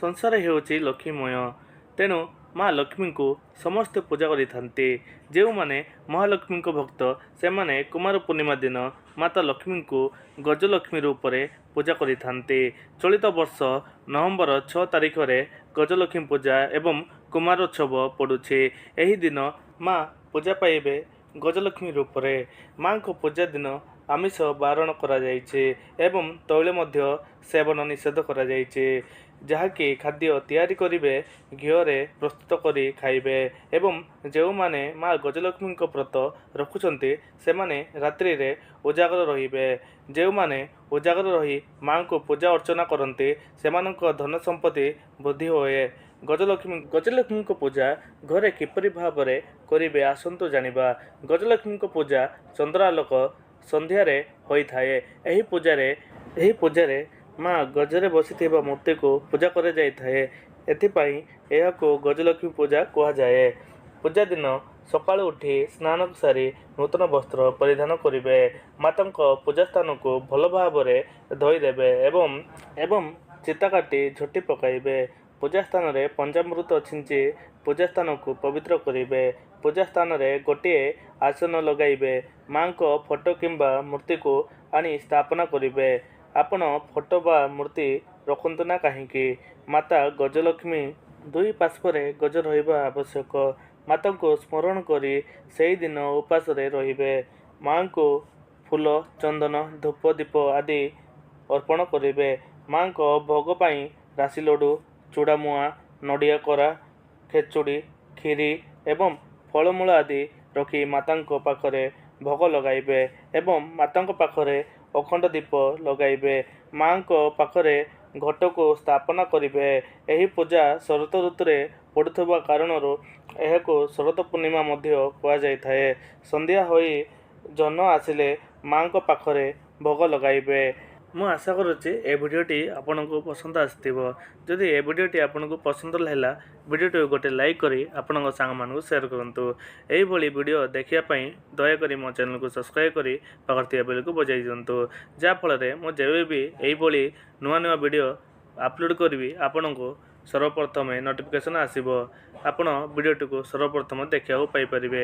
ସଂସାର ହେଉଛି ଲକ୍ଷ୍ମୀମୟ। ତେଣୁ ମା ଲକ୍ଷ୍ମୀଙ୍କୁ ସମସ୍ତେ ପୂଜା କରିଥାନ୍ତି। ଯେଉଁମାନେ ମହାଲକ୍ଷ୍ମୀଙ୍କ ଭକ୍ତ, ସେମାନେ କୁମାର ପୂର୍ଣ୍ଣିମା ଦିନ ମାତା ଲକ୍ଷ୍ମୀଙ୍କୁ ଗଜଲକ୍ଷ୍ମୀ ରୂପରେ ପୂଜା କରିଥାନ୍ତି। ଚଳିତ ବର୍ଷ ନଭେମ୍ବର 6 ତାରିଖରେ ଗଜଲକ୍ଷ୍ମୀ ପୂଜା ଏବଂ କୁମାରୋତ୍ସବ ପଡ଼ୁଛି। ଏହି ଦିନ ମା ପୂଜା ପାଇବେ ଗଜଲକ୍ଷ୍ମୀ ରୂପରେ। ମାଙ୍କ ପୂଜା ଦିନ ଆମିଷ ବାରଣ କରାଯାଇଛି ଏବଂ ତୈଳ ମଧ୍ୟ ସେବନ ନିଷେଧ କରାଯାଇଛି। ଯାହାକି ଖାଦ୍ୟ ତିଆରି କରିବେ, ଘିଅରେ ପ୍ରସ୍ତୁତ କରି ଖାଇବେ। ଏବଂ ଯେଉଁମାନେ ମା ଗଜଲକ୍ଷ୍ମୀଙ୍କ ବ୍ରତ ରଖୁଛନ୍ତି, ସେମାନେ ରାତ୍ରିରେ ଉଜାଗର ରହିବେ। ଯେଉଁମାନେ ଉଜାଗର ରହି ମାଙ୍କୁ ପୂଜା ଅର୍ଚ୍ଚନା କରନ୍ତି, ସେମାନଙ୍କ ଧନ ସମ୍ପତ୍ତି ବୃଦ୍ଧି ହୁଏ। ଗଜଲକ୍ଷ୍ମୀଙ୍କ ପୂଜା ଘରେ କିପରି ଭାବରେ କରିବେ, ଆସନ୍ତୁ ଜାଣିବା। ଗଜଲକ୍ଷ୍ମୀଙ୍କ ପୂଜା ଚନ୍ଦ୍ରାଲୋକ ସନ୍ଧ୍ୟାରେ ହୋଇଥାଏ। ଏହି ପୂଜାରେ ମା ଗଜରେ ବସିଥିବା ମୂର୍ତ୍ତିକୁ ପୂଜା କରାଯାଇଥାଏ। ଏଥିପାଇଁ ଏହାକୁ ଗଜଲକ୍ଷ୍ମୀ ପୂଜା କୁହାଯାଏ। ପୂଜା ଦିନ ସକାଳୁ ଉଠି ସ୍ନାନ ସାରି ନୂତନ ବସ୍ତ୍ର ପରିଧାନ କରିବେ। ମାତାଙ୍କ ପୂଜା ସ୍ଥାନକୁ ଭଲ ଭାବରେ ଧୋଇଦେବେ ଏବଂ ଚିତା କାଟି ଝୋଟି ପକାଇବେ। ପୂଜା ସ୍ଥାନରେ ପଞ୍ଚାମୃତ ଛିଞ୍ଚି ପୂଜା ସ୍ଥାନକୁ ପବିତ୍ର କରିବେ। ପୂଜା ସ୍ଥାନରେ ଗୋଟିଏ ଆସନ ଲଗାଇବେ। ମାଙ୍କ ଫଟୋ କିମ୍ବା ମୂର୍ତ୍ତିକୁ ଆଣି ସ୍ଥାପନା କରିବେ। ଆପଣ ଫଟୋ ବା ମୂର୍ତ୍ତି ରଖନ୍ତୁ ନା କାହିଁକି, ମାତା ଗଜଲକ୍ଷ୍ମୀ ଦୁଇ ପାର୍ଶ୍ୱରେ ଗଜ ରହିବା ଆବଶ୍ୟକ। ମାତାଙ୍କୁ ସ୍ମରଣ କରି ସେଇଦିନ ଉପାସରେ ରହିବେ। ମାଙ୍କୁ ଫୁଲ, ଚନ୍ଦନ, ଧୂପ, ଦୀପ ଆଦି ଅର୍ପଣ କରିବେ। ମାଙ୍କ ଭୋଗ ପାଇଁ ରାଶି ଲଡ଼ୁ, ଚୁଡ଼ା ମୁଆଁ, ନଡ଼ିଆ କୋରା, ଖେଚୁଡ଼ି, କ୍ଷୀରି ଏବଂ ଫଳମୂଳ ଆଦି ରଖି ମାତାଙ୍କ ପାଖରେ ଭୋଗ ଲଗାଇବେ ଏବଂ ମାତାଙ୍କ ପାଖରେ ଅଖଣ୍ଡ ଦୀପ ଲଗାଇବେ। ମାଙ୍କ ପାଖରେ ଘଟକୁ ସ୍ଥାପନା କରିବେ। ଏହି ପୂଜା ଶରତ ଋତୁରେ ପଡ଼ୁଥିବା କାରଣରୁ ଏହାକୁ ଶରତ ପୂର୍ଣ୍ଣିମା ମଧ୍ୟ କୁହାଯାଇଥାଏ। ସନ୍ଧ୍ୟା ହୋଇ ଜହ୍ନ ଆସିଲେ ମାଙ୍କ ପାଖରେ ଭୋଗ ଲଗାଇବେ। ମୁଁ ଆଶା କରୁଛି ଏ ଭିଡ଼ିଓଟି ଆପଣଙ୍କୁ ପସନ୍ଦ ଆସିଥିବ। ଯଦି ଏ ଭିଡ଼ିଓଟି ଆପଣଙ୍କୁ ପସନ୍ଦ ହେଲା, ଭିଡ଼ିଓଟିକୁ ଗୋଟେ ଲାଇକ୍ କରି ଆପଣଙ୍କ ସାଙ୍ଗମାନଙ୍କୁ ସେୟାର କରନ୍ତୁ। ଏହିଭଳି ଭିଡ଼ିଓ ଦେଖିବା ପାଇଁ ଦୟାକରି ମୋ ଚ୍ୟାନେଲକୁ ସବସ୍କ୍ରାଇବ୍ କରି ପାଖରେ ଥିବା ବେଲକୁ ବଜାଇ ଦିଅନ୍ତୁ, ଯାହାଫଳରେ ମୁଁ ଯେବେ ବି ଏହିଭଳି ନୂଆ ନୂଆ ଭିଡ଼ିଓ ଅପଲୋଡ଼ କରିବି, ଆପଣଙ୍କୁ ସର୍ବପ୍ରଥମେ ନୋଟିଫିକେସନ୍ ଆସିବ, ଆପଣ ଭିଡ଼ିଓଟିକୁ ସର୍ବପ୍ରଥମ ଦେଖିବାକୁ ପାଇପାରିବେ।